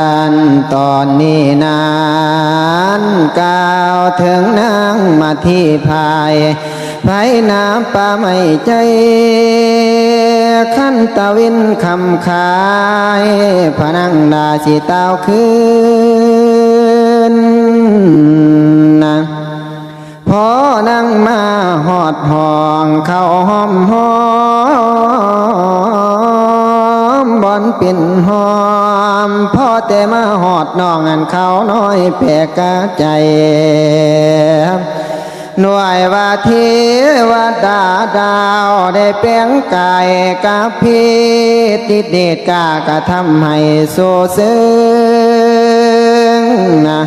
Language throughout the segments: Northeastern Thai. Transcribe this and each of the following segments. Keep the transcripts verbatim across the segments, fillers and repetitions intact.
อันตอนนี้นั้นกล่าวถึงนางมัทธิพาย ไพนาป่าไม้ใจ คันตะเว็นค่ำคาย พะนังดาสิตาวคืนนะ พอนั่งมาฮอดห้อง เข้าหอมหอม บ่อนเป็นหอม พอแต่มาฮอดน้องอันเขาน้อยแปลกกะใจ หน่วยว่าเทวดาดาวได้แปลงกายกับเพศ ติดเดชกล้ากระทำให้โสเซิงนะ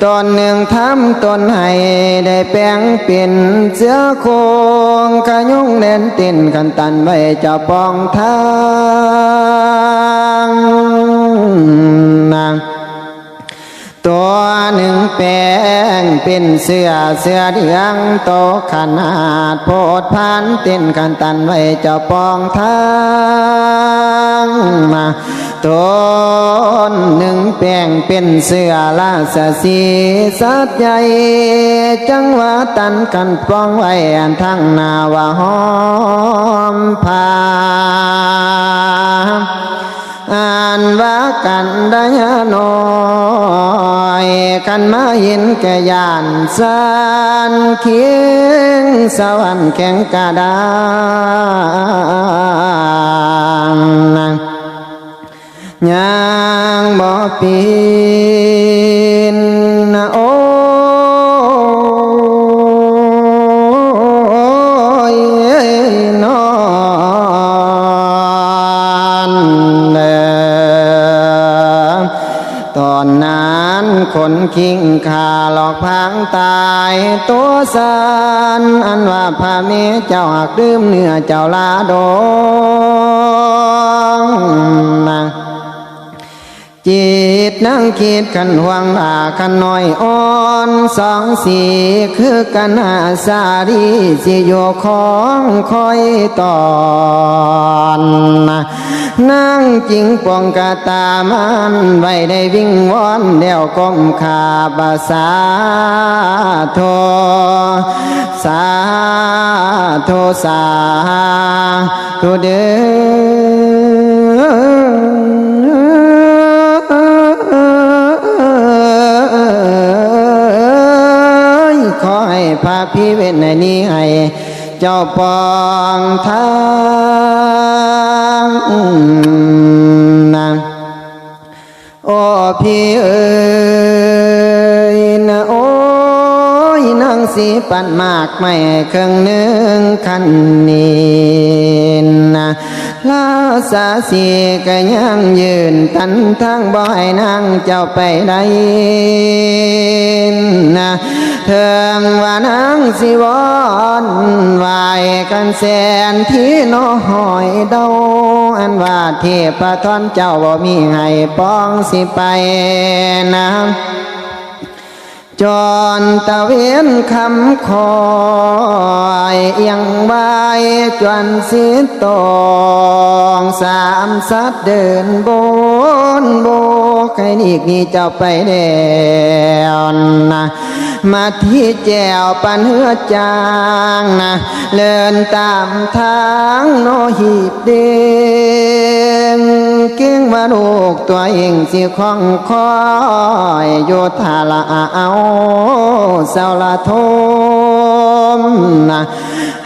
ตนหนึ่งทำตนให้ได้แปลงเป็นเสือโคร่ง ขยุงแดนเต้นขันตันไว้เจ้าปองทางนะ ตัวหนึ่งแปลงเป็นเสือ เสือเหลืองโตขนาด โพดพานเต้นขันตันไว้เจ้าปองทางมา ตนหนึ่งแปลงเป็นเสือราชสีห์สัตว์ใหญ่ จังหวะตันกันปองไว้อันทางหน้าว่าหอมพา อันว่ากันได้น้อย คันมาเห็นแก่ย่านสันเคียงสวรรค์แข็งกระด้างนะ ย่างบ่ปีน โอ้ย นอนเด้อ ตอนนั้นคนคิงขาหลอกพางตายตัวสัน อันว่าพระเมเจ้าหักดื่มเนื้อเจ้าลาดองนะ จิตนางคิดขันห่วงลาขันน้อยอ่อนสองสี คือกันหาสาลีสิอยู่ของคอยตอนนะ นางจิงปวงกะตามันไว้ได้วิงวอนแล้วก้มขาบสาธุ สาธุ สาธุเด้อ ขอให้พระพิเวณนี้ให้เจ้าปองทางนะ โอ้พี่เอ๋ยนะ โอ้ยนางสีปันมากไม่เครื่องหนึ่งคันนี้นะ ราชสีห์ก็ยังยืนตันทางบ่ให้นางเจ้าไปได้นะ เถิงว่านางสิวอนไหวกันแสนที่น้อยเดา อันว่าเทพทอนเจ้าบ่มีให้ปองสิไปนะ จอนตะเวนคำคอยเอียงไหวจวนสิตอง สามสัตว์เดินบนโบกให้หลีกหนี้เจ้าไปแล้วนะ มาที่แจวปันเฮือจางนะ เลินตามทางโนหิบเด้ง เก่งว่าลูกตัวเองสิคล้องคอยอยู่ทาละเอาเสาละทมนะ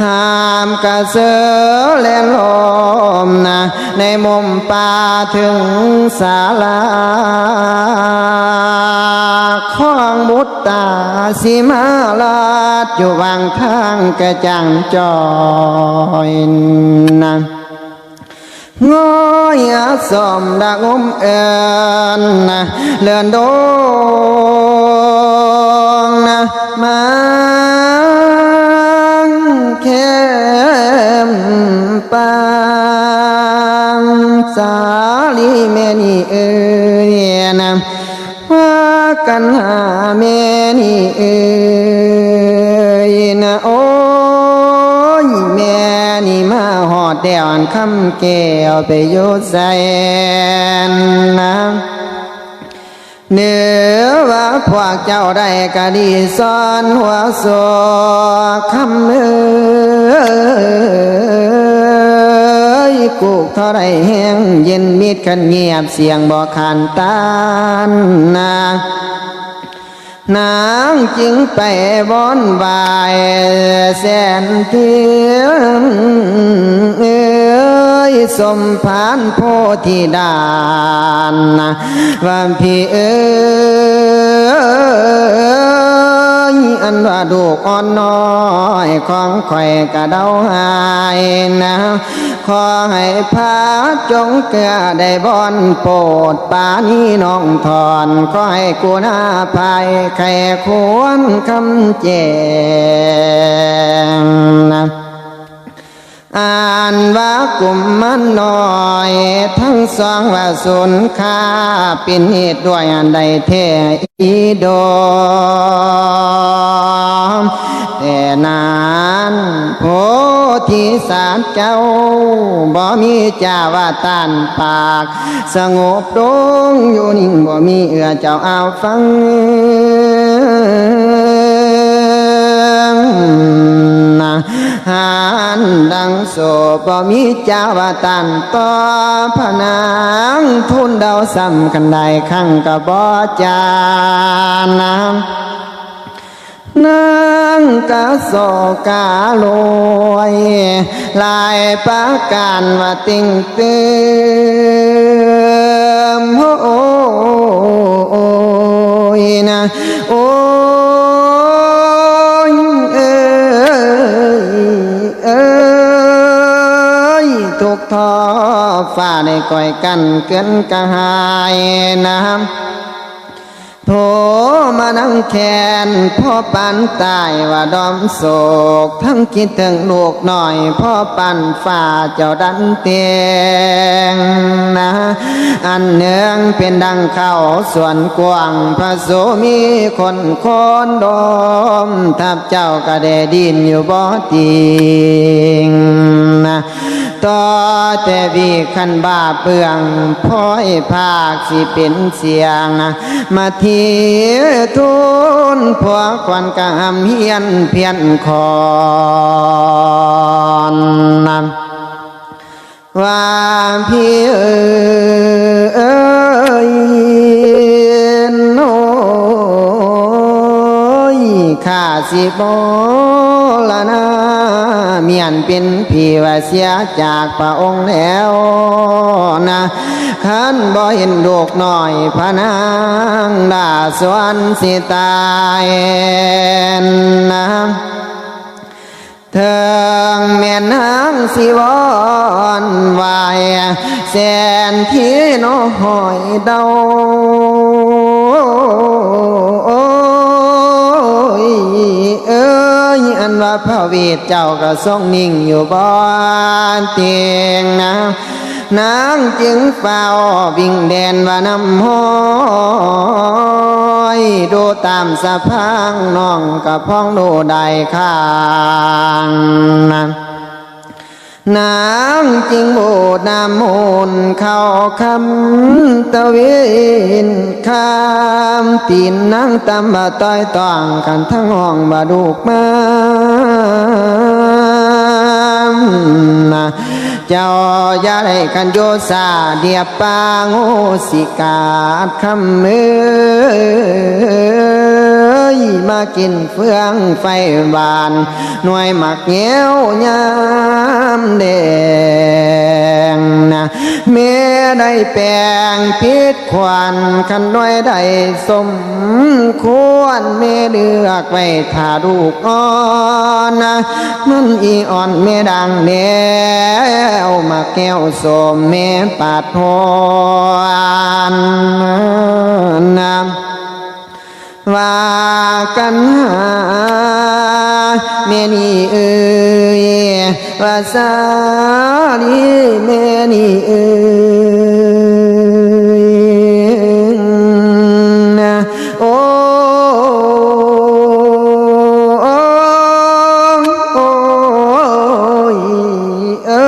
ห้ามกระเสือแลนลมนะ ในมุมป่าถึงสาลา ของบุตรตาสิมาลาดอยู่วางทางกระจ่างจอยนะ งอยสมดักอมเอินนะ เลินดงนะ มังเข้มปาง สาลีแม่นี่เอ้ยนะ ว่ากันหาแม่นี่เอ้ยนะ โอ้ย แม่นี่มาฮอดแล้ว อันคำแก้วไปอยู่ไสนะ เนื้อว่าพวกเจ้าได้กะดีซ้อนหัวโศกคำเอ้ย กุกเท่าไรแห้งเย็นมิดขันเงียบเสียงบ่ขานต้านนา นางจึงไปบอนไหว้แสนเทียนเอ้ย สมภารโพธิดานนะ ว่าพี่เอ้ย อันว่าลูกอ่อนน้อยของข่อยกะเดาหายนะ ขอให้พระจงเกื้อได้บอนโปรดปราณีน้องทอน ขอให้กุณาภัยไขควรคำแจงนะ อ่านว่ากุมมันน้อย ทั้งสองว่าสุนค่า เป็นเหตุด้วยอันใดแท้อีดอม แต่นั้นโพธิสัตว์เจ้า บ่มีจาวาต้านปาก สงบลงอยู่นิ่งบ่มีเอื้อเจ้าเอาฟังนะ หันดังโสบ่มีจาวาต้านต่อพระนางทูลเดาซ้ำกันได้ครั้งกะบ่จานะ นางกะโศกาโลย หลายประการว่าติ่งเติม โอ้ยนะ โอ้ย เอ้ย เอ้ย ทุกข์ท้อฟ้าได้ก่อยกันเกินกระหายน้ำ โทมานังแคนพ่อปานตายว่าดอมโศก ทั้งคิดถึงลูกน้อยพ่อปานฟ้าเจ้าดันเตียงนะ อันเนืองเป็นดังเข้าสวนกว้าง พระโสมีคนคนดม ทับเจ้าก็ได้ดินอยู่บ่ติงนะ ต่อแต่วีคันบาเปืองพ้อยภาคสิเป็นเสียง มาทีทุนผัวควันกะหำเฮียนเพียนคอนนะ ว่าพี่เอ๋ย โอ้ย ข้าสิบ่ละนา เมียนเป็นพี่ว่าเสียจากพระองค์แล้วนะ คันบ่เห็นลูกน้อยพระนางดาสวนสิตายนะ เถิงแม่นางสิวอนไหวแสนที่น้อยเดา โอ้ย เอ้ย อันว่าพระเวทเจ้าก็ทรงนิ่งอยู่บ่เตียงนะ นางจึงเฝ้าวิ่งแดนว่านำห้อย ดูตามสะพางน้องกะพ้องดูได้ข้างนั้น นางจึงบูดน้ำมูลเข้าคำตะเวนข้ามตีนนางตำบ่าต้อยต้องกันทั้งห้องบ่าลูกมา เจ้าอย่าได้คันโยสาเดียบปาโงสิกาดคำเอ้ย มากินเฟืองไฟหวาน หน่วยหมากแง้วยามแดงนะ แม่ได้แปลงพิษขวัญคันหน่วยได้สมควร แม่เลือกไว้ถ้าลูกอ่อน มันอีอ่อนแม่ดังแล้ว มาแก้วโสมแม่ปาดพรนะ ว่ากันหาแม่นี่เอ้ย ว่าสาลีแม่นี่เอ้ยนะ โอ้ โอ้ย เอ้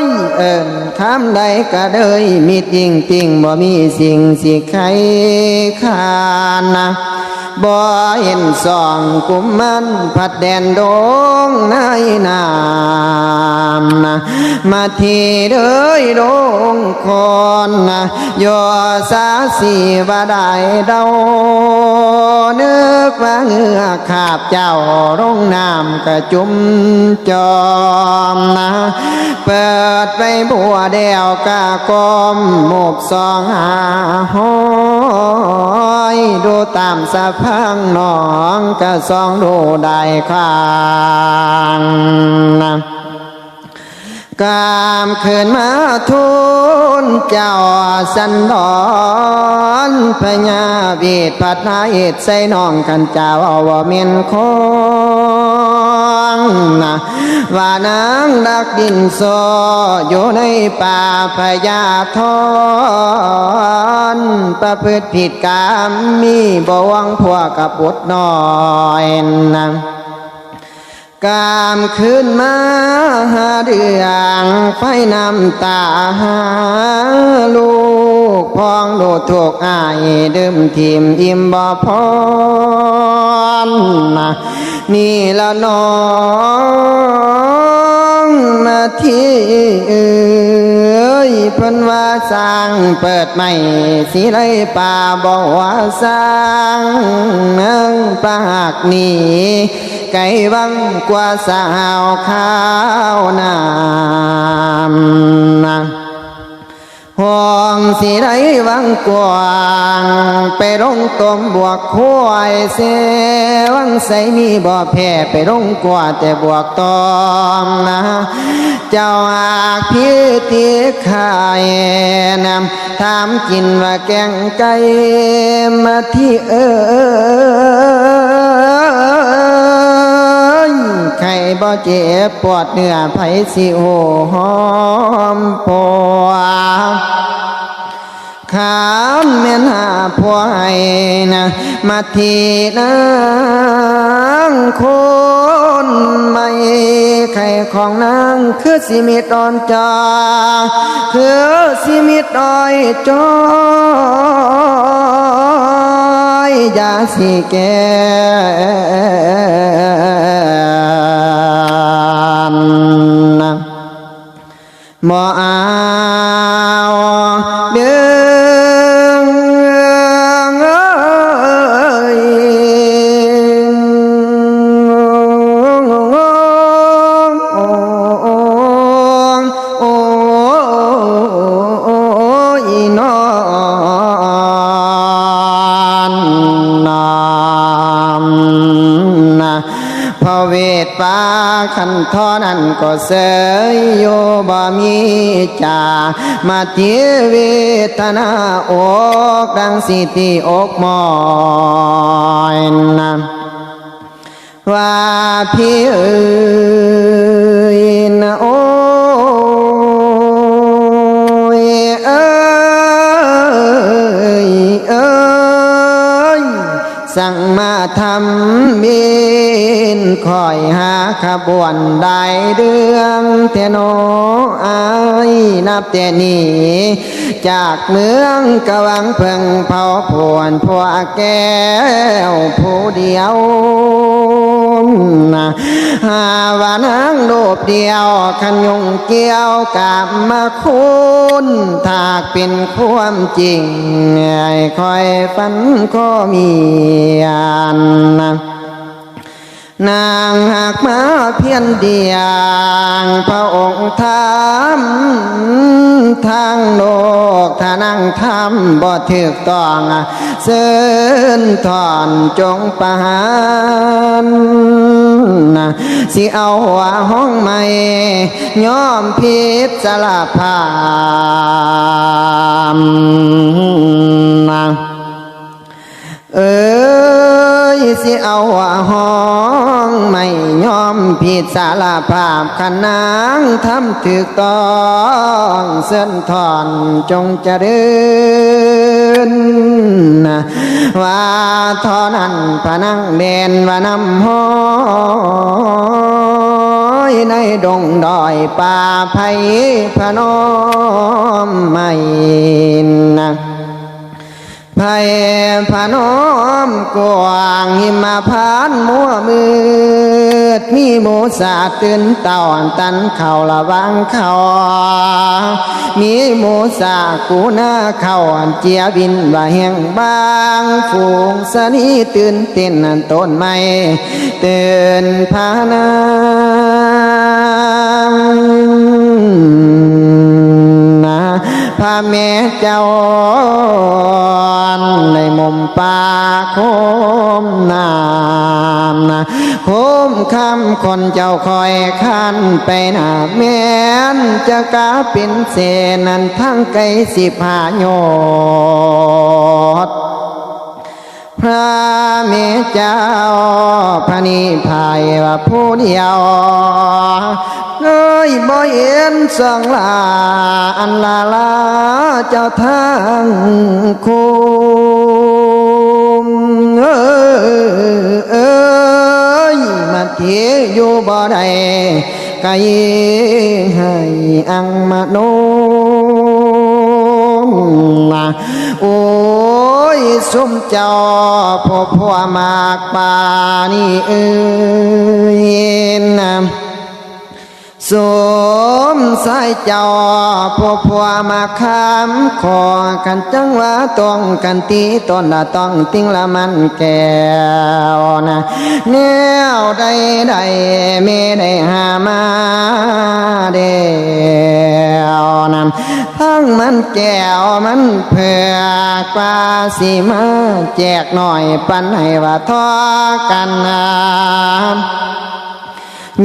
ย เอิ้นคำใด ก็เลยมิดยิ่งติ่งบ่มีสิ่งสิไขคานนะ บ่เห็นสองกุมมันพัดแดนดงในน้ำนะ มาทีเดยดงคนนะ โยสาสีว่าได้เดา นึกว่าเหงือกขาบเจ้าลงน้ำกระจุมจอมนะ เปิดไปบัวแดวกะกลมหมบสองหาห้อย ดูตามสะพังหนองกะส่องดูได้ข้างนะ กราบคืนมาทูลเจ้าสันดอนพญาเวทพัดนาเหตุใส่น้องขันเจ้าเอาว่าเม่นของนะ ว่านางดักดินโซอยู่ในป่าพญาทอนประพฤติผิดกรรมมีบ่วงพวกกับบุตรน้อยนะ กามคืนมาหาเดืองไฟน้ำตาหาลูกพ้องดูถูกอายดื่มทิมอิ่มบ่พอนนะ นี่ละน้องมาที่เอ้ยเพิ่นว่าสร้างเปิดใหม่สีไลป่าบอกว่าสร้างเมืองปากหนี ไกลวังกว่าสาวข้าวน้ำนะ ห้องสีไดวังกว้าง ไปลงต้มบวกควายเสวังใสมีบ่อแพร่ไปลงกว่าแต่บวกตองนะ เจ้าหากพิธีขายนำ ถามกินว่าแกงไก่มาที่เอ้ย ไข่บ่เจ็บปวดเนื้อไผสิโอหอมปวด ขามแม่นหาผัวให้นะ มาที่นางคนใหม่ ไข่ของนางคือสิมิตอ่อนจอ คือสิมิตอ้อยจอย ยาสีแก้น บ่เอาเด้อเอ้ย โอ้ยนอนนอนนะ พระเวทป่าขันทอนั้นก็เสยอยู่บ่มีจา มาที่เวทนาอกดังสิที่อกมอยนะ ว่าพี่เอ๋ยนะโอ้ยเอ๋ยเอ๋ย สั่งมาทำบินคอยหาขบวนได้เรื่องแทโนอายนับแต่นี้ จากเมืองกะวังเพิ่งเผาผวนพวกแก้วผู้เดียวนะ หาว่านางรูปเดียวคันยงเกี่ยวกามมาคุณถ้าเป็นความจริง ให้คอยฟันข้อมีอันนะ นางหากมาเพียงเดียงพระองค์ทำทางโลกถ้านางทำบ่ถืกต้องเชิญถอนจงประหารสิเอาหัวห้องใหม่ยอมผิดสารภาพ เอ้ยสิเอาหัวห้องไม่ยอมผิดสารภาพขนางทำถูกต้องเส้นทอนจงเจริญนะว่าเท่านั้นพระนางเด่นว่านำห้อย ในดงดอยป่าไพรพนมไม่นะ ไพรพนมกว้างหิมพานต์มัวมืด มีหมู่สัตว์ตื่นเต้าตันเข้าระวังเขา มีหมู่สัตว์กูนาเข้าเจียบินว่าแห่งบาง ฝูงสะนีตื่นเต้นต้นไม้ ตื่นพานา พระแม่เจ้าในมุมป่าโคมน้ำนะ โคมคำคนเจ้าคอยคันไปหน้าแม่น จะกาเป็นเสนนั้นทั้งไกลสิบห้าโยชน์ พระแม่เจ้าพระนิพพายว่าผู้เดียว เอ้ยบ่เห็นสังลาอันลาลาเจ้าทางคุม เอ้ยมาเทอยู่บ่ได้ ไกลให้อังมโนนะ โอ้ย สุมเจ้าพวกผัวมากปานี่เอ้ยนะ สมสายเจ้าพวกผัวมาคำขอกันจังว่าต้องกันตีตนละต้องติงละมันแก้วนะ แนวใดใดไม่ได้หามาเดียวนั้น ทั้งมันแก้วมันเผือกว่าสิมาแจกหน่อยปันให้ว่าทอกันนะ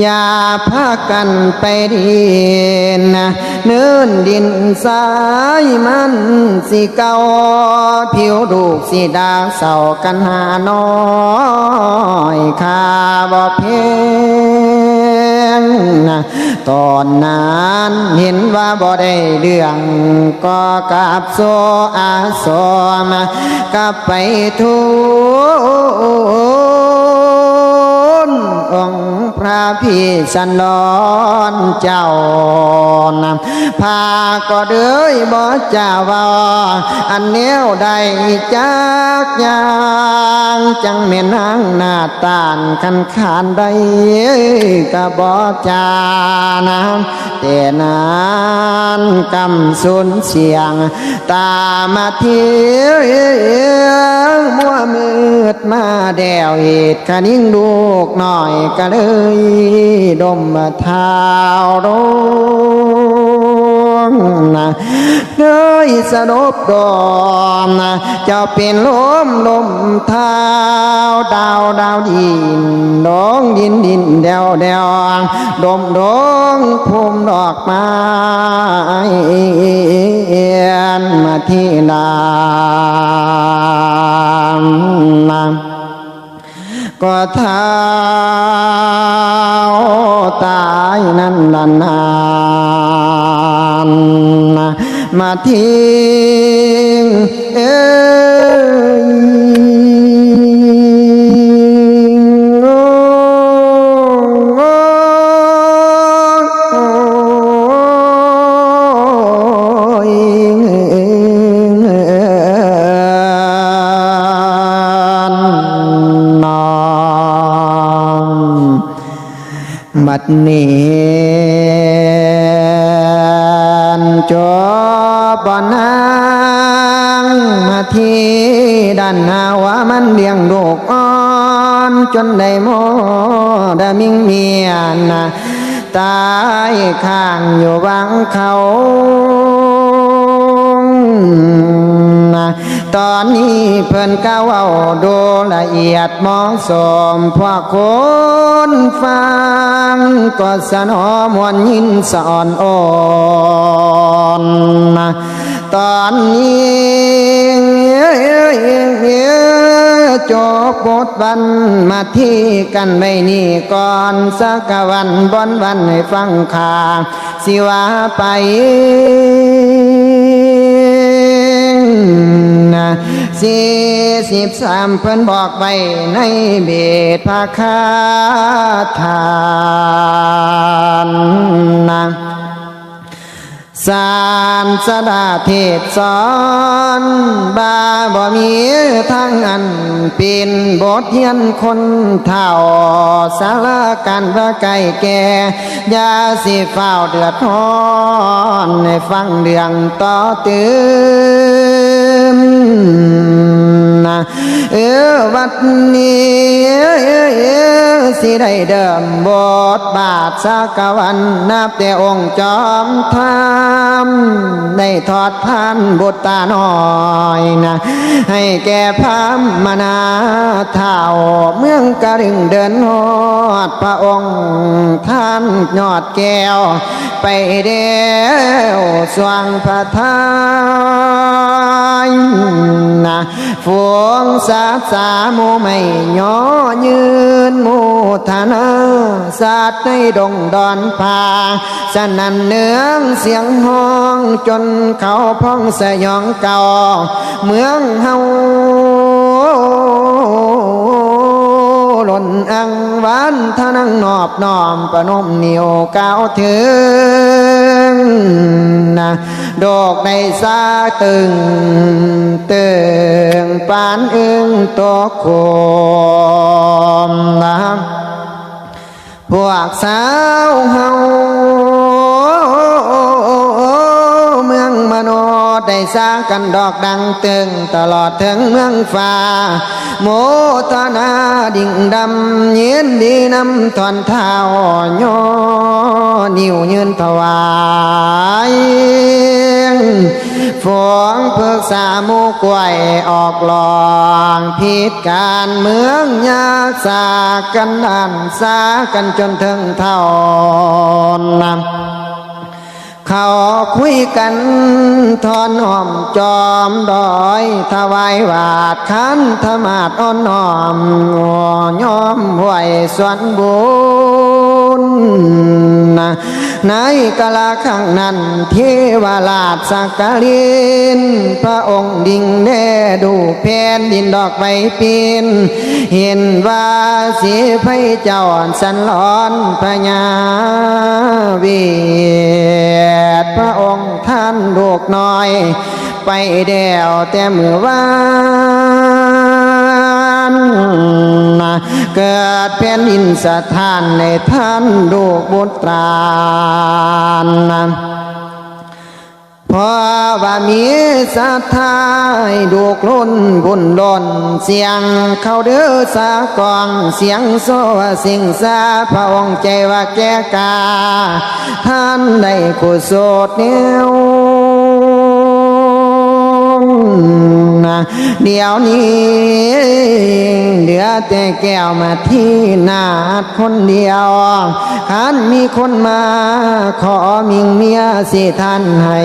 อย่าพากันไปดินนะ เนินดินทรายมันสิเก่า ผิวลูกสีดาเศร้ากันหาน้อยข้าบ่เพียงนะ ตอนนั้นเห็นว่าบ่ได้เรื่อง ก็กลับสู่อาสม กลับไปทูลองค์พระพิชันดรเจ้านะ พาก็เดยบ่จ่าเว่า อันแนวใดจักอย่าง จังแม่นนางหน้าตานคันขานได้ ก็บ่จ่านะ แต่นั้นกำสูนเสียง ตามาเที่ยงมัวมืดมาแดวเหตุคณิงลูกน้อยก็เลยดมเท้าลงนะ เลยสลบดอมนะ เจ้าเป็นลมลมเท้าดาวดาวดินดงดินดินแดวแดวดมดงภูมิดอกไม้มาที่นานนะ ก็เท้าตายนั้นนานๆ มาทิ้งเอ้ย โอ้ย บัดนี้จบบ่นางมาที่ด้านหน้าว่ามันเลี้ยงลูกอ่อนจนได้มอดมิงเมียนะ ตายข้างอยู่วังเขานะ ตอนนี้เพิ่นก็เว้าดูละเอียดเหมาะสม พวกคนฟังก็สนอมวนยินสะอ่อนโอนนะ ตอนนี้จบบทวันมาที่กันไว้นี่ก่อน สักวันบอนวันให้ฟังข่าว สิว่าไปนะ สี่สิบสาม เพิ่นบอกไว้ในเบทพระคาถา นนะ ศาสดาเทศน์สอน บ่าบ่มีทางอัน เป็นบทเรียนคนเฒ่า สาระการว่าไก่แก่ อย่าสิฟ้าวเดือดร้อน ให้ฟังเรื่องต่อตื่นนะ เออ วัดนี้ สิได้เริ่มบทบาทสักวัน นับแต่องค์จอมธรรม ได้ทอดพานบุตรตาน้อยนะ ให้แก่พระมหาเฒ่า เมืองกระดึงเดินฮอดพระองค์ท่านยอดแก้ว ไปแล้วสว่างพระทัยนะ ฝูงสัตว์สาหมู่ไม่ย่อยืนโมทนา สัตว์ในดงดอนผา สนั่นเนืองเสียงฮ้อง จนเขาพ้องสยองเก่า เมืองเฮา หล่นอังวานทะนังนอบน้อมประนมนิ้วกล่าวถึงนะ ดอกได้สาตึง ตึงปานอึ่งตกโคมนะ พวกสาวเฮา เมืองมโนได้สากันดอกดังตึง ตลอดถึงเมืองฟ้า โมทนาดิ่งดำ ยินดีนำท่อนเท้า ย่อนิ้วยืนถวาย ฝงเพิกษาหมู่กล้วยออกลอง ผิดการเมืองยากสากันอันสากันจนถึงเท่านั้น เขาคุยกันทอนหอมจอมดอย ถวายวาดขันธมาศอ่อนน้อม ย่อมห้วยสวนบุญ ในกาละครั้งนั้น เทวราชสักกลิน พระองค์ดิ่งแลดูแผ่นดินดอกใบปิน เห็นว่าสีไพรเจ้าสันหลอนพญาเวท พระองค์ท่านลูกน้อย ไปแล้วแต่มื้อวานนะ เกิดแผ่นดินสถานในท่านลูกบุตรานนะ เพราะว่ามีศรัทธาให้ลูกล้นบุญล้น เสียงเขาเด้อสากอง เสียงโซว่าสิงสา พระองค์ใจว่าแก่กา ท่านได้กุศลแนว เดี๋ยวนี้เหลือแต่แก้วมาที่นาดคนเดียว คันมีคนมาขอมิงเมียสิท่านให้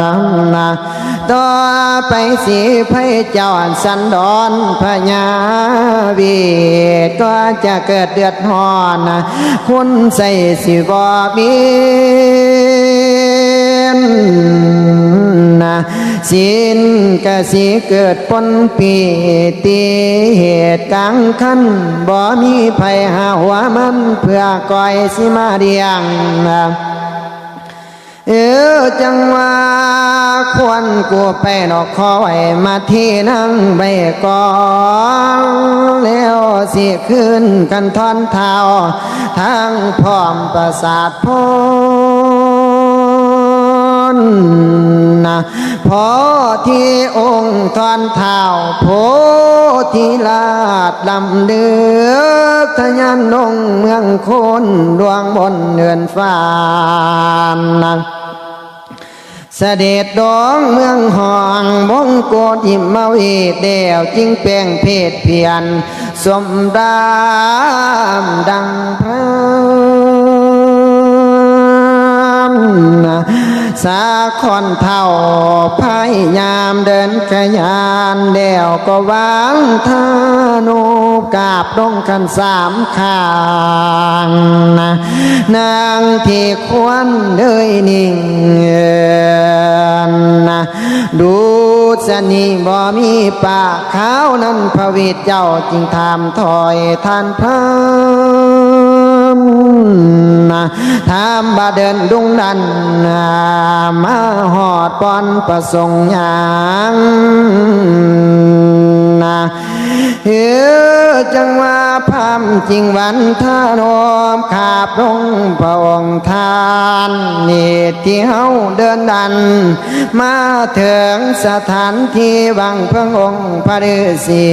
นำนะ ต่อไปสีไพรเจ้าอันสันดอนพญาเวท ก็จะเกิดเดือดร้อนนะ คนใส่สิบ่มีนะ ศีลกะสิเกิดปนปีติ เหตุกลางคันบ่มีไผหาหัวมัน เพื่อก้อยสิมาเลี้ยงนะ เออ จังว่าควรกูไปนอกคอยมาที่นั่งไว้ก่อน แล้วสิขึ้นกันท่อนเท้า ทางพร้อมประสาทพรนะ พอที่องค์ท่อนเท้าโพธิราชลำเลือกทะยานลงเมืองโคนดวงบนเนินฟ้านะ เสด็จดองเมืองห้องมงโกฎหิมเวทแล้วจึงแปลงเพศเพียน สมรามดังพรามสาคอนเท่าพยายามเดินขยานแล้วก็วางธานุกราบลงกันสามข้าง นางที่ควรเลยนิ่ง ดูสนิบ่มีปากขาวนั้นพระเวทเจ้าจึงถามถอยท่านพราหมณ์ นะ ถามว่าเดินดุงดัน มาฮอดบ่อนประสงค์หยัง นะ เออ จังว่าพามจริงวันทานอมขาบลงพระองค์ท่าน นี่ที่เฮาเดินดัน มาถึงสถานที่วังเพิงองค์พระฤาษี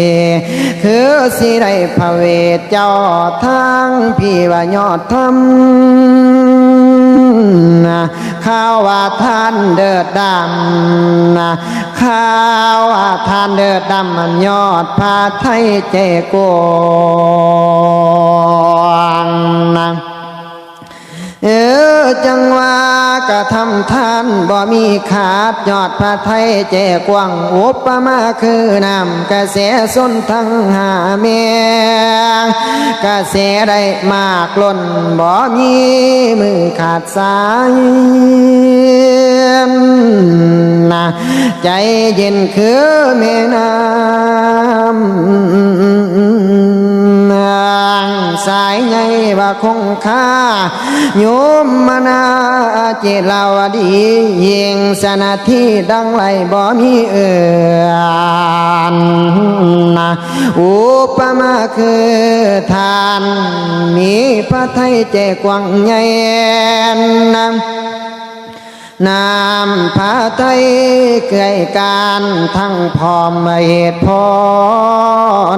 คือสิได้พระเวทเจ้าทางพี่ว่ายอดธรรม นะ ข่าวว่าท่านเดิดดำ นะ ข่าวว่าท่านเดิดดำ มันยอดพระไทยเจกวง นะ เออ จังว่ากระทำท่านบ่มีขาด ยอดพระไทยเจกว้าง อุปมาคือน้ำกระแสสนทั้งห้าแม่ กระแสได้มากล้น บ่มีมือขาดสาย นะ ใจเย็นคือแม่น้ำ นางสายใหญ่ว่าคงคา โยมมนาเจลาวดี ยิ่งสนาทีดังไหลบ่มีเอื่อนนะ อุปมาคือท่าน มีพระไทยใจกว้างใหญ่นะ น้ำพระไทยเกยกานทั้งพร้อมเหตุผ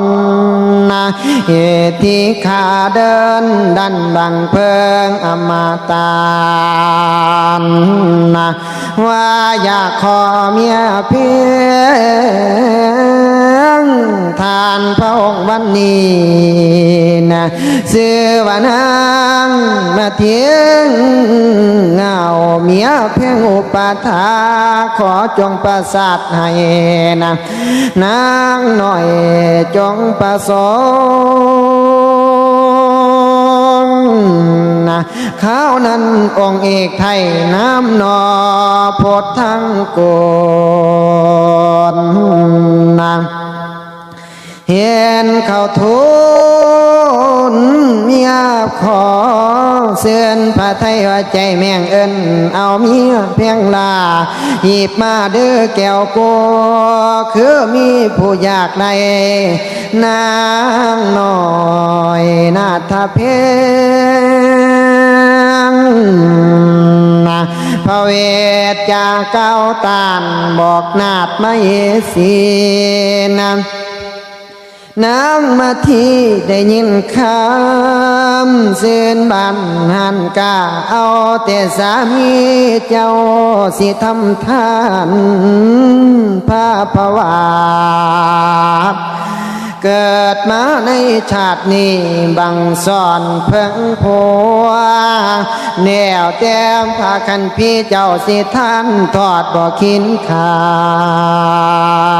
ลนะ เหตุที่ข้าเดินดันบังเพิงอมตะนะ ว่าอยากขอเมียเพียงท่านพระองค์วันนี้นะ ชื่อว่านางมาเทียงเงาเมียเพียงอุปถา ขอจงประสาทให้นะ นางหน่อยจงประสงค์นะ คราวนั้นองค์เอกไทยน้ำหนอโพธิ์ทั้งโกนนะ เห็นเขาทูลเมียขอเชิญพระไทยว่าใจแม่งเอิ้นเอาเมียเพียงลา หยิบมาเด้อแก้วโก คือมีผู้อยากได้นางน้อยนาถเพียงนะ พระเวทจะก้าวต้านบอกนาถมเหสีนะ นางมาทีได้ยินคำเชิญบ้านหันกาเอาแต่สามีเจ้าสิทำทานพาพวา เกิดมาในชาตินี้บังสอนเพิ่งผัว แนวแต่พาคันพี่เจ้าสิท่านทอดบ่ขินขา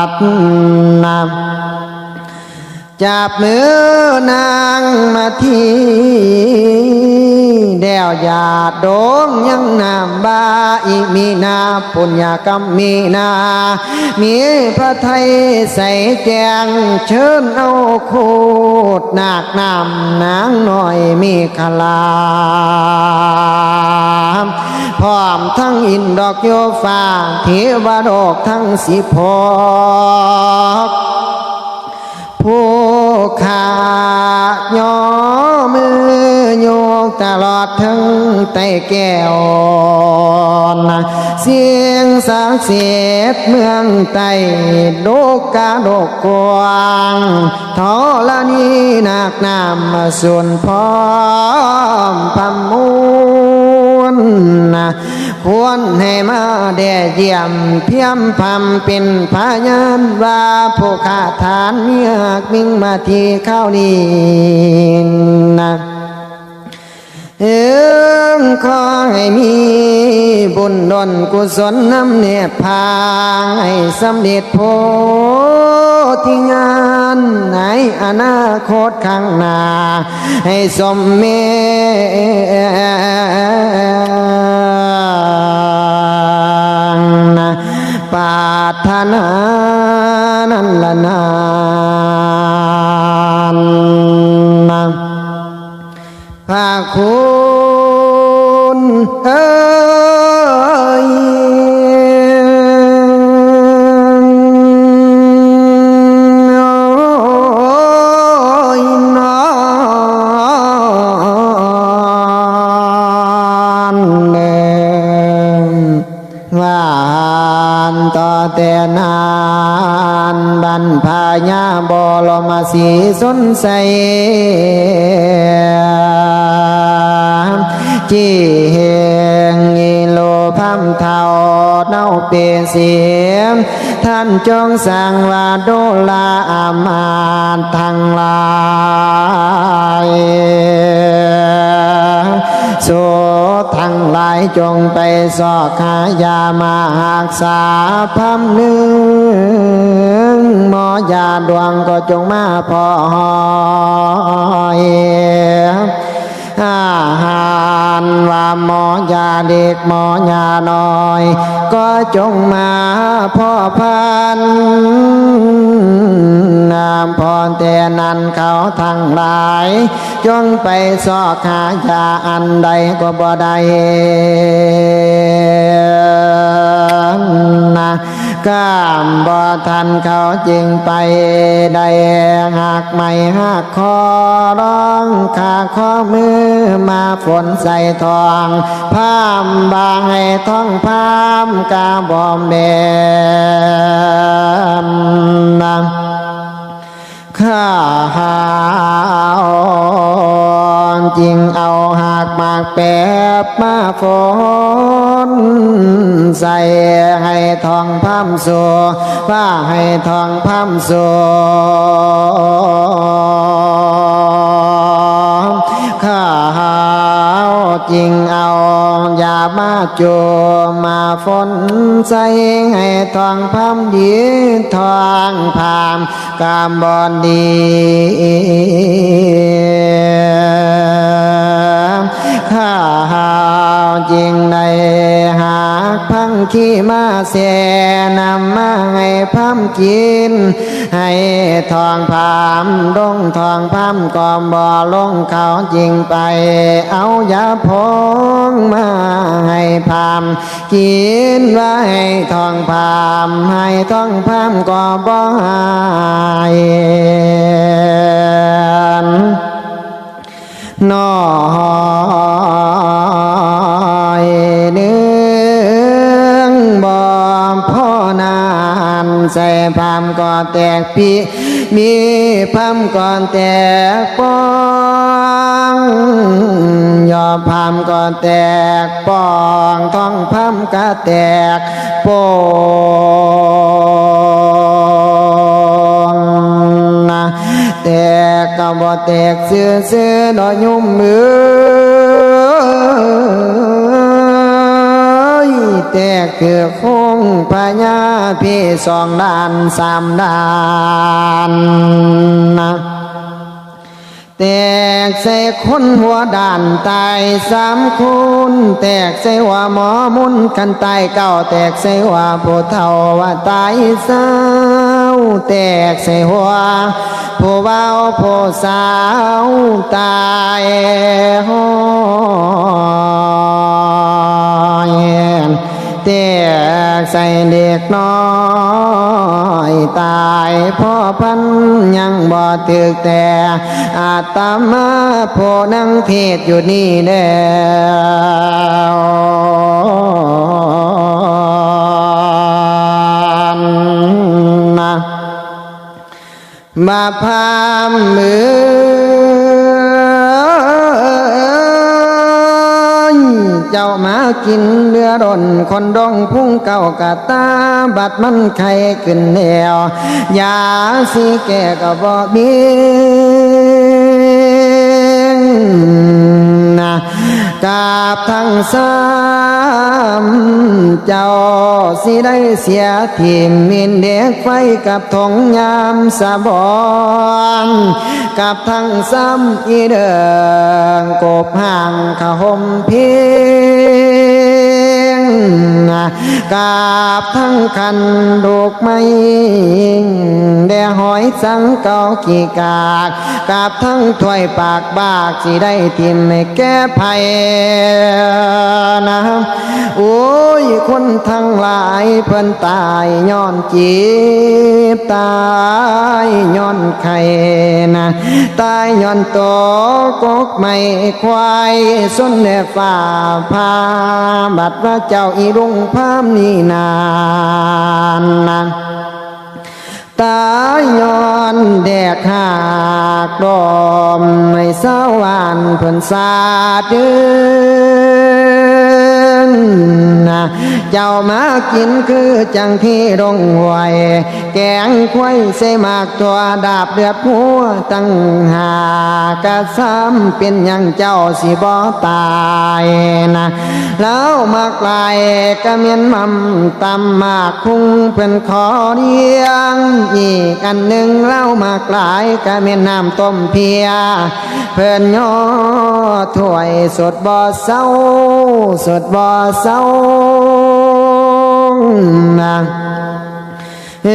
ดนำ จับมือนางมาที แล้วหยาดดงยังนามว่าอิมินาปุญญกรรมมีนา มีพระไทยใสแจ้งเชิญเอาโคดนาคน้ำนางน้อยมีขลา พร้อมทั้งอินดอกโยฟ้าเทวโลกทั้งสิบหก ผู้ข้าย่อมือยกตลอดถึงไตแก้วนะ สิ่งศักดิ์สิทธิ์เมืองไตโลกาโลกกว้างธรณีนาคน้ำสุนพร้อมพำมูลนะ ควรให้มาแด่เยี่ยมเพียมพำเป็นพยานว่าผู้ข้าทานเมียกมิงมาที่ข้าวนี้นะ เอิงขอให้มีบุญดลกุศลนำแนบพาให้สำเร็จโพธิญาณในอนาคตข้างหน้า ให้สมเมปรารถนานั้นละนานนะ พระครู นานบรรพญาบรมศรีสนใส จีเฮงอีโลพามเท่าเนาเปเสียม ท่านจงสังวาโดลาอามาตย์ทั้งหลาย สูทั้งหลายจงไปซอกหายามาหักษาพามหนึ่ง หมอยาดวงก็จงมาพอหอย อาหารว่าหมอยาเด็กหมอยาน้อย ก็จงมาพอพัน นามพรแต่นั้นเขาทั้งหลาย จงไปซอกหายาอันใดก็บ่ได้นะ กามบ่ทันเขาจึงไปได้ หักไม้หักคอร้องขาข้อมือมาฝนใส่ทอง พามบาให้ทองพามกาบ่แม่นนะ ข้าหาวจึงเอาหากหมากแปบมาฝนใส่ให้ทองพามสูว่าให้ทองพามสูข้าหาวจึงเอายามาจูมาฝนใส่ให้ทองพามดีทองพาม กามบอนดีข้าหาวจึงได้หากพังขี้มาเสนำมาให้พามกิน ให้ทองพามดงทองพามก็บ่ลงเขาจึงไปเอายาพองมาให้พาม กินไว้ทองพามให้ทองพามก็บ่หายน้อยหนึ่งบ่พอนานใส่พามก็แตกปี มีพามก่อนแตกปอง ยอพามก่อนแตกปอง ท้องพามก็แตกปองนะ แตกก็บ่แตกซื่อๆ ดอกยุ่มเอ้ย แตกคือคงพญาพี่สองด้านสามด้านนะ แตกใส่คนหัวด้านตายสามคน แตกใส่หัวหมอมุนกันตายเก้า แตกใส่หัวผู้เฒ่าว่าตายเศร้า แตกใส่หัวผู้เบาผู้สาวตายห้อย แตกใส่เด็กน้อยตายพ่อพันยังบ่ถึกแต่ อาตมาผู้นั่งเทศน์อยู่นี่แล้วนะ มาพามเอ้ย เจ้ามากินเลือดอ่อนคนดองพุงเก่ากะตา บัดมันไข้ขึ้นแล้ว ยาสีแก้ก็บ่มีนะ กราบทั้งสามเจ้าสิได้เสียถิ่มมินเด็กไฟกับทงยามสะบอน กับทั้งซ้ำอีเดิงกบห่างขะหมเพียง กราบทั้งคันลูกไม้แด่หอยสังเกาขี้กาก กราบทั้งถ้วยปากบากสิได้ถิ่มให้แก่ไผนะ โอ้ย คนทั้งหลายเพิ่นตายย้อนเจ็บ ตายย้อนไข้นะ ตายย้อนตกกกไม้ควาย สุนแด่ฟ้าผ่า บัดว่าเจ้า เอาอีลุงพามนี่นานนะ ตายย้อนแดกหากดอม ให้สาวานเพิ่นสาดเดินนะ เจ้ามากินคือจังที่ดงห้วย แกงควายใส่หมากตัวดาบเลือดหัวตั้งหากกะซ้ำเป็นหยังเจ้าสิบ่ตายนะ แล้วมักหลายกะแม่นม่ำตำหมากคุ้งเพิ่นขอเลี้ยง อีกอันหนึ่งแล้วมักหลายกะแม่นน้ำต้มเพีย เพิ่นย่อถ้วยสดบ่เซา สดบ่เซานะ เอ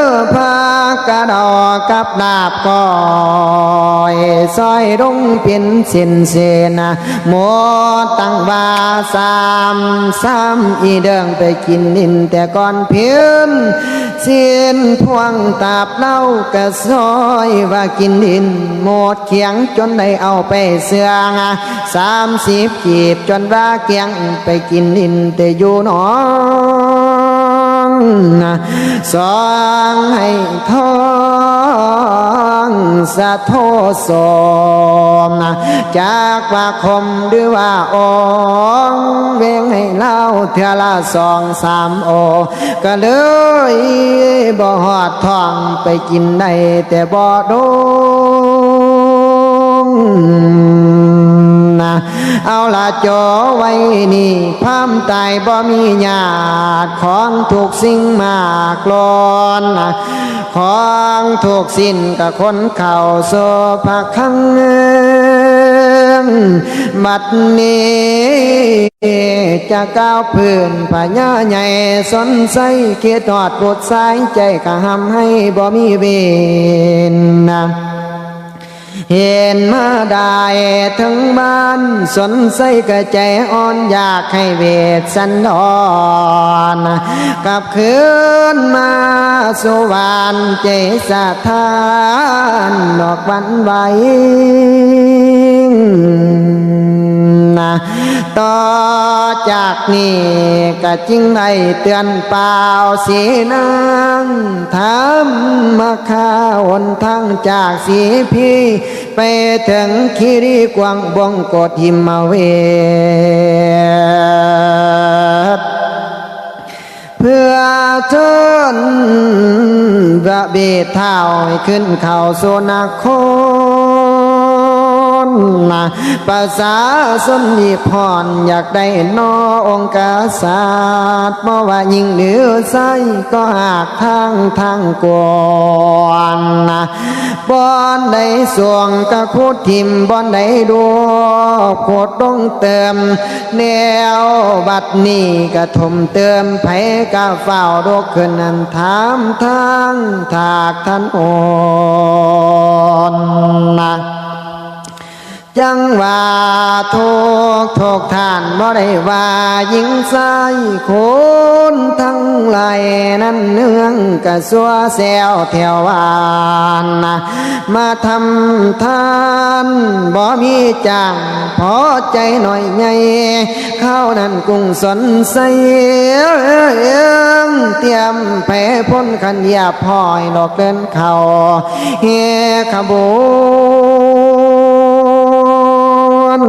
อ ผักกาดดอกกับลาบก้อย ซอยดงเป็นเส้นเส้นนะ หมดตั้งว่าสามสาม อีเดิงไปกินดินแต่ก่อนเพียน สิ้นพวงตับเหล้ากะซอยว่ากินดิน หมดเขียงจนได้เอาไปเสื่อง สามสิบกีบจนว่าเกลี้ยง ไปกินดินแต่อยู่หนอง สองให้ทองสะโทสม จากว่าคมหรือว่าอ่อง เวงให้เล่าเทื่อละสองสามโอ ก็เลยบ่ฮอดท้อง ไปกินได้แต่บ่ดงนะ เอาละจ่อไว้นี่ ความตายบ่มีญาติ ของทุกสิ่งมากล้น ของทุกสิ้นกะคนเข้าสู่พระคลัง บัดนี้จะก้าวพื้นพญาใหญ่สนไส้ คิดฮอดบุตรสายใจกะหำให้บ่มีเวรนะ เห็นมาได้ถึงบ้านสนไส้กะใจอ่อนอยากให้เวทสันดร กลับคืนมาสู่บ้านใจสะท้านดอกหวั่นไหวนะ ต่อจากนี้กะจึงได้เตือนเปล่าสีนาง ธรรมคาหนทางจากสีพี ไปถึงคีรีกวางบงกฏหิมเวท เพื่อเทินพระเบศเท้าให้ขึ้นเข้าสู่นครนะ ประชาชนรีบฮ้อนอยากได้นอองค์กษัตริย์ บ่ว่าหญิงหรือชายก็หากทางทางกวนนะ บ่อนใดสวงกะขุดถิ่ม บ่อนใดดวบขุดลงเติม แนวบัดนี้กะถมเติม ไผกะฟ้าวลุกขึ้นนั้นถามทางถากถนนนะ จังว่าทุกทุกท่านบ่ได้ว่าหญิงชายคนทั้งหลายนั้นเนืองกะสัวแซวแถวบ้านนะ มาทำทานบ่มีจ้าง พอใจหน่อยใหญ่ ข้าวนั้นกุ้งสนใส เตรียมไปพ้นขันเหยียบห้อยดอกเดินเข้า เฮขบวน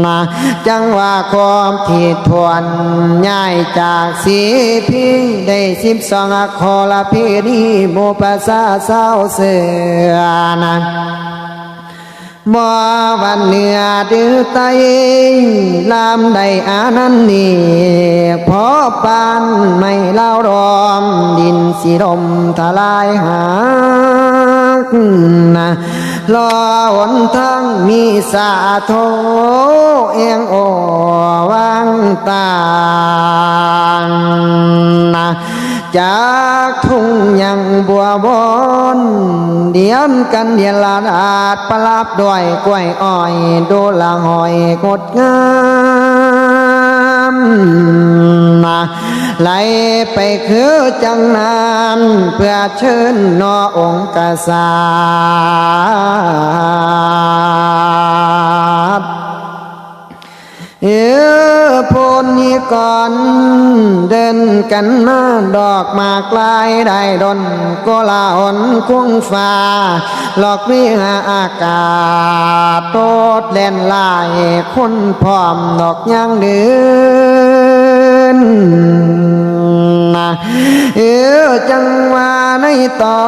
นะ จังว่าครบที่ถ้วน ย้ายจากสีพีได้สิบสองอครพีนี้ หมู่ประชาชาวเสือนะ บ่ว่าเหนือหรือใต้ ลามได้อานันต์นี้ พอปานไม้ลาวดอม ดินสิล่มทลายหักนะ รอหนทางมีสาโท เอียงโอวางตางนะ จากทุ่งยังบัวบอน เดียมกันเดียนลาดาด ประดับด้วยกล้วยอ้อย ดูละหอยงดงามนะ ไหลไปคือจังน้ำ เพื่อเชิญนอองค์กษัตริย์ เออ ก่อนเดินกันมาดอกหมากลายได้ดนโกลาหลคุ้งฟ้า หลอกวิหาอากาศโตดแล่นลายคนพร้อมดอกยางเดินนะ เออ จังว่าในตอ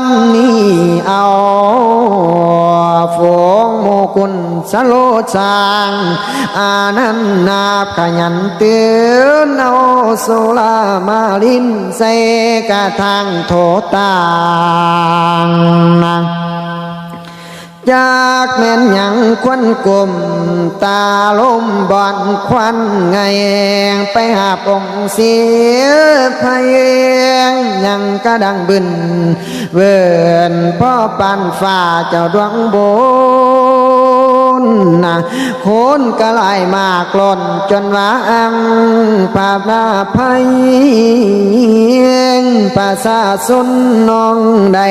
นนี้เอา ฝูงหมู่กุลสโลสาง อานันนาบขยันเตือนเอาสุรามาลินใส่กระทั่งโถตางนะ จากแม่นหยังควันกลม ตาลมบอนควันไง ไปหาปองเสียไพงยังกระดังบึน เวินพ่อปานฟ้าเจ้าดวงบนนะ คนกระไลมากล้นจนว่าอังพาพาไพงประชาชนน้องได้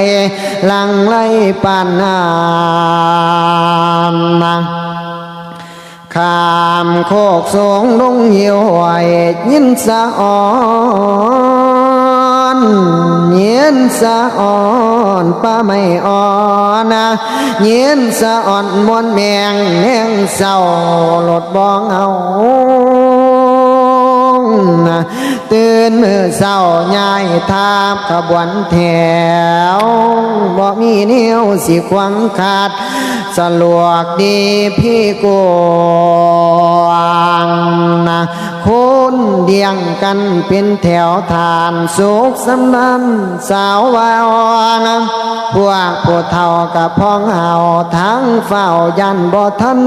หลั่งไหลปานน้ำนะ ข้ามโคกสูงลงหิวห้วย ยินสะออน ยินสะออนป่าไม้อ่อนนะ ยินสะออนมวนแมงแนงเศร้า หลดบ้องเอา ตื่นมื้อเช้าย้ายทาบขบวนแถว บ่มีแนวสิขวางขัด สะดวกดีพี่กวางนะ คนเรียงกันเป็นแถวทานสุขสำนันสาววาวนะ พวกผู้เฒ่ากะพ้องเฮาทั้งเฝ้ายันบ่ทัน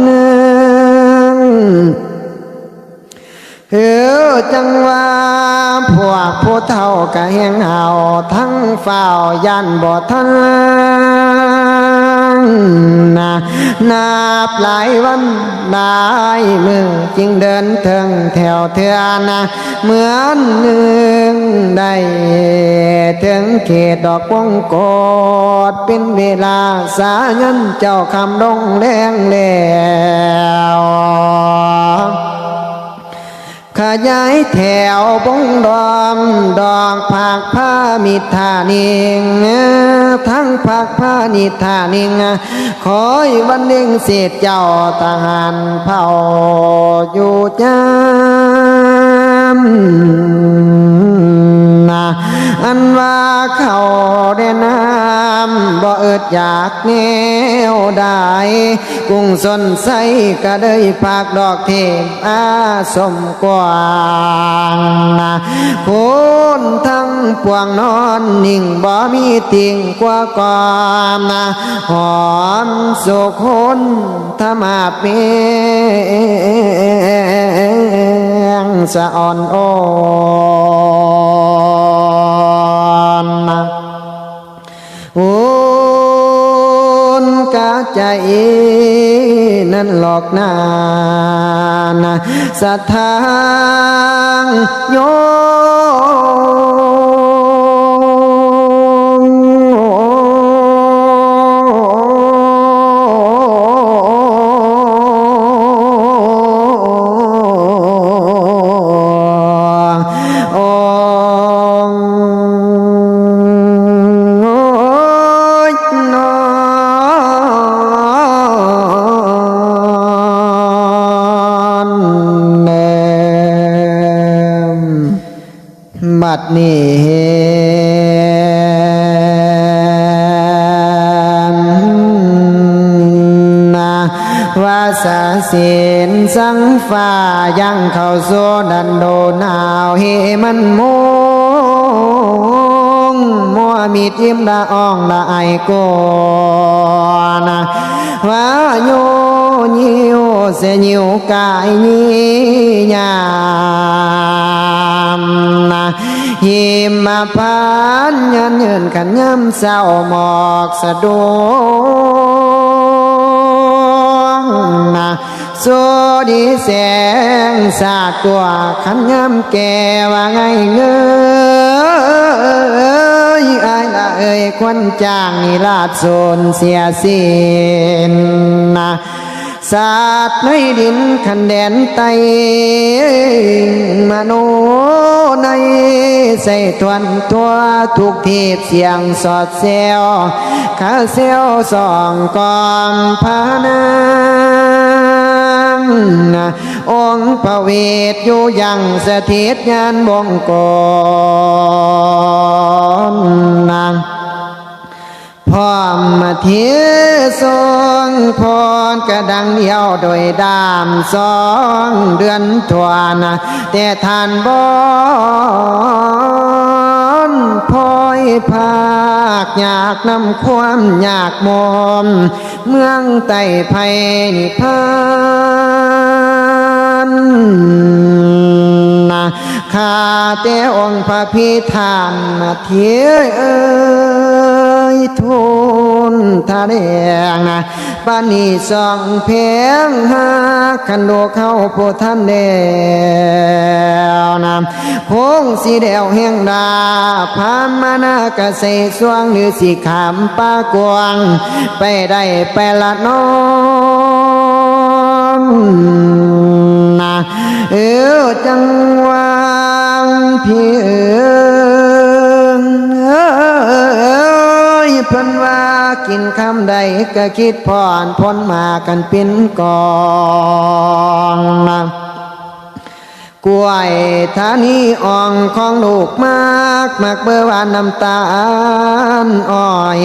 เออ จังว่าพวกผู้เฒ่ากะแฮงเฮาทั้งเฝ้าย่านบ่ทันนะ นับหลายวันหลายมื้อจึงเดินเถิงแถวเทื่อนะ เหมือนหนึ่งได้เถิงเขตดอกวงกอด เป็นเวลาสายันเจ้าค่ำลงแลงแล้ว ขยายแถวบงดอมดอกผักพานิทานิง ทั้งผักพานิทานิง คอยวันเล็งเศษเจ้าทหารเผ่าอยู่จำนะ อันว่าเขาได้น้ำบ่เอิดอยากแนวใด กุ้งสนใสก็ได้ผักดอกเทพอาสมกว้างนะ คนทั้งปวงนอนนิ่งบ่มีติ่งกว่ากอมนะ หอมสุคนธรรมาเปียงสะอ่อนโอนนะ อุ่นกะใจนั่นหลอกนานะ สะทางโยงบัดนี้เห็นนะ ว่าสาสินสังฟ้ายังเข้าสู่ดันโดหนาว เหมันมุงมัวมีทิมละอ่องละไอโกนะ ว่าโยยิวเสยิวกายยามนะ หิมพานยันยืนขันยามเศร้าหมอกสะดวงนะ สุดีแสงสาดตัวขันยามแก่ว่าไงเงย อายละเอ่ยควันจางนิราชสูญเสียสิ้นนะ สัตว์ในดินคันแดนไต มโนในใส่ทวนทั่วทุกทีบเสียงสอดแซว ข้าเซลส่องกอมพระนาง องค์พระเวทอยู่ยังสถิตญาณวงกล พร้อมมาเททรงพรกระดังเดียวโดยดามสองเดือนทวน แต่ท่านบอนพลอยภาค อยากนำความอยากมอม เมืองไต้ไพนิพพานนะ ข้าแต่องค์พระพิธานนะ เทียเอ้ยทูลทะแดงนะ ปานีสองแพงหากคันโดเข้าผู้ท่านแล้วนะ คงสิแล้วแห่งดา พามานากะใส่สวงหรือสิขามป่ากวาง ไปได้ไปละน้องนะ เออ จังหวางพี่เอิงเอ้ย เพิ่นว่ากินคำใดก็คิดพอนพ้นมากันเป็นกองนะ กล้วยทานีอ่องของลูกมาก มักเบอร์หวานน้ำตาลอ้อย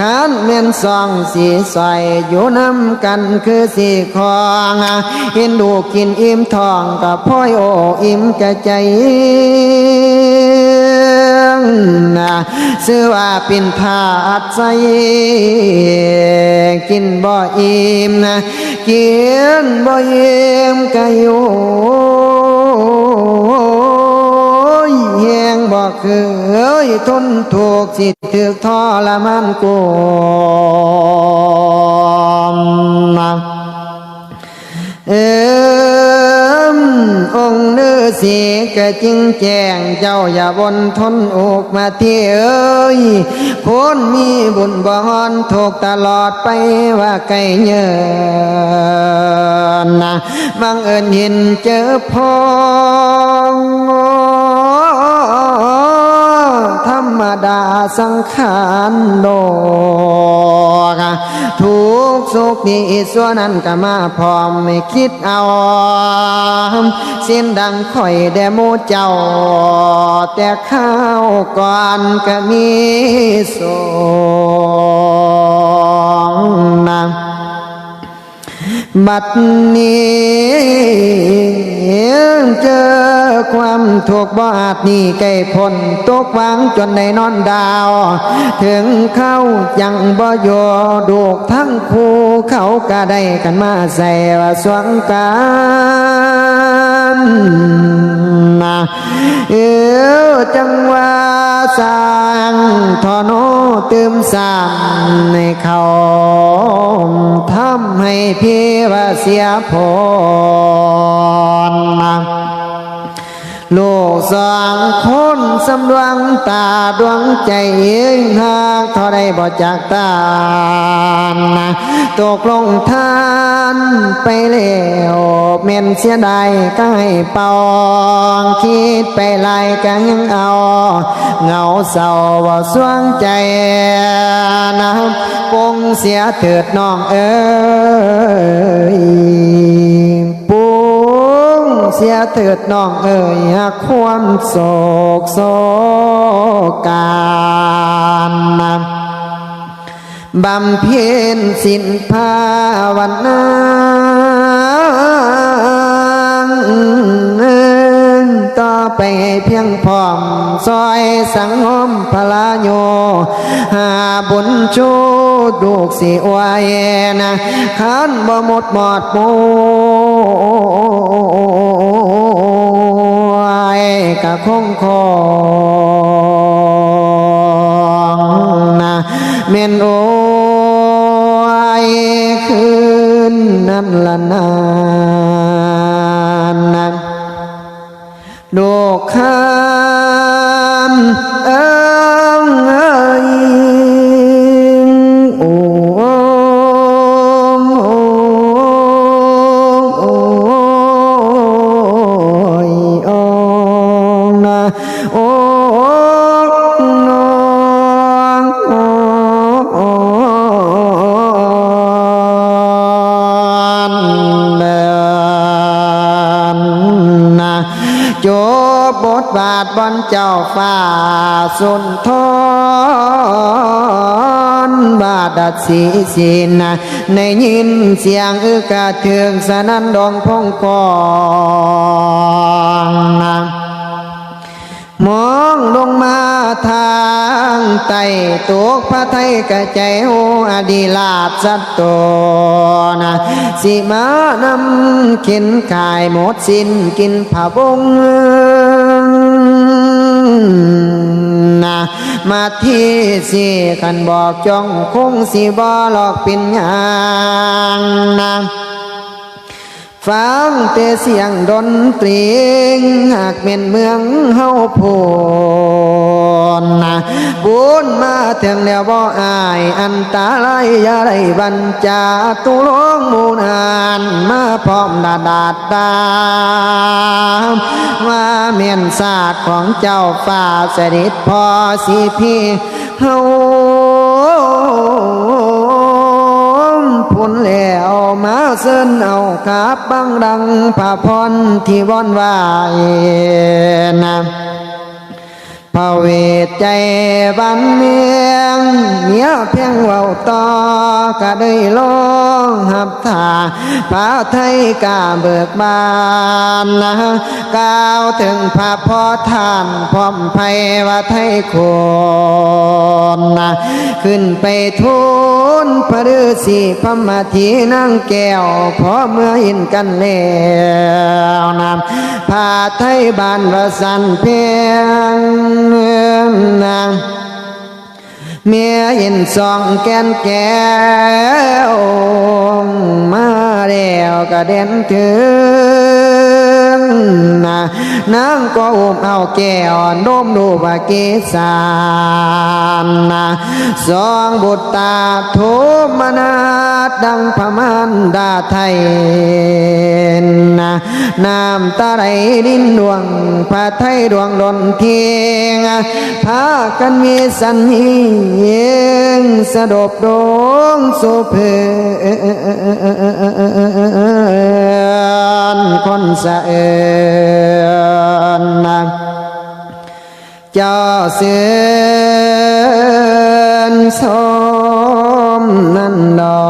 คันแม่นซองสีสอยอยู่นำกันคือสีคอง เห็นลูกกินอิ่มท้องก็พลอยโออิ่มกะใจนะ ชื่อว่าเป็นทาสใส กินบ่อิ่มนะ กินบ่อิ่มกะอยู่ แฮงบ่เคยทนทุกข์สิถืกทรมานกวมนะ เอิมองค์ฤาษีกะจึงแจ้งเจ้าอย่าวนทนอกมาที่เอ้ย คนมีบุญบ่ฮอนทุกข์ตลอดไปว่าไกลเยินนะ บังเอิญเห็นเจอพ้อง ธรรมดาสังขารโลก ทุกข์สุขดีชั่วนั้นก็มาพร้อมให้คิดเอา สิ้นดังข่อยแด่หมู่เจ้า แต่ข้าวก่อนก็มีสองนะ บัดนี้เจอความทุกข์บ่อาจหนีไกลพ้น ตกวางจนได้นอนดาว ถึงเข้ายังบ่อยู่ ลูกทั้งคู่เขาก็ได้กันมาใส่ว่าสวงกันนะ เออ จังว่าสร้างทอโนตื่มสร้างในเขา ทำให้พี่ว่าเสียผล ลูกสองคนสำรวงตาดวงใจหากเท่าใดบ่จากตาน ตกลงทานไปแล้ว แม่นเสียดายก็ให้เป่า คิดไปหลายก็ยังเอา เหงาเศร้าบ่สวงใจนะ ปงเสียเถิดน้องเอ๋ย ปงเสียเถิดน้องเอ๋ย ความโศกโศกกานะ บำเพ็ญศีลภาวนา ต่อไปเพียงพร้อม ซอยสังโฮมพลาโย หาบุญชูลูกสิอวยนะ คันบ่หมดหมดมวย กะคงคงนะ แม่นโอ้ยคืนนั้นละนานนะ ลูกคำเอิงเอย โอ้ บทบาทบอนเจ้าฟ้าสุนทร บาทดัดสีสิน ได้ยินเสียงอึกกระเทืองสนั่นดองพงกอง มองลงมาทางใต้ตกพระไทยกระใจโออดีราชสัตโตนะ สิมานำเข็นขายหมดสิ้นกินผะบงนะ มาที่สี่ขันบอกจองคงสิบ่หลอกเป็นอย่างนะ ฟังแต่เสียงดนตรี หากแม่นเมืองเฮาโพนนะ บุญมาถึงแล้วบ่อาย อันตรายอย่าได้บัญจา ตุลงหมู่นานมาพร้อมดาดาดดา ว่าแม่นศาสตร์ของเจ้าฟ้าเสด็จพ่อสีพี เฮาพุนแล้วมาเชิญเอาครับบังดังพระพรที่วอนไหวนะ พระเวทใจบ้านเมืองเมียเพียงเว้าต่อ ก็ได้ลองหับท่า พระไทยกาเบิกบานนะ กล่าวถึงพระพ่อท่านพร้อมไพว่าไทยโคนนะ ขึ้นไปทูลพระฤาษีพระมาทีนางแก้ว พอเมื่อเห็นกันแล้วนะ พระไทยบ้านว่าสันเพียงนะ เมียเห็นสองแก่นแก้ว มาแล้วก็เด่นถึงนะ นางก็อุ้มเอาแก้วโน้มดูปากีสานนะ สองบุตรตาโทมนาสดังพระมารดาไทยนะ น้ำตาไหลรินดวง พระไทยดวงดนเทียง พากันมีสันเฮียงสะดบดงสุเพินคนสะเอินนะ เจ้าเสือนสมนั่นดอก